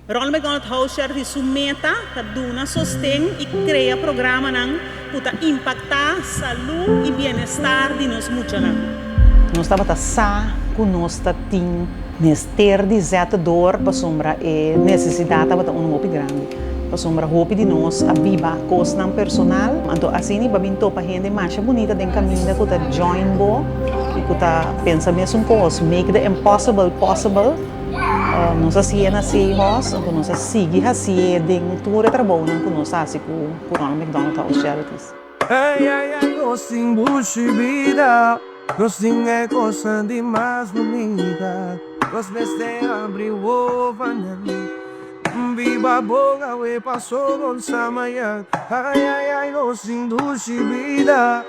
Ronald McDonald House Charity su meta ta duna sosten i krea programanan ku ta impaktá salú i bienestar di nos muchanan. Nos tabata sa ku nos ta tin mester di zet door pasobra e nesesidat tabata unu hopi grandi. Pasobra hopi di nos a biba kosnan personal, anto asina bo a bin topa hende masha bunita den kaminda ku ta join bo i ku ta pensa mesun kos, make the impossible possible. Nos a hasié na Seahorse, anto nos a sigui hasié den tur e trabounan ku nos a hasi ku Ronald McDonald House Charities. Ay, ay, ay, nos tin dushi bida. Nos tin e kosnan di mas bunita. Nos mester habri wowonan. Biba bon awe paso no sa mañan. Ay, ay, ay, nos tin dushi bida.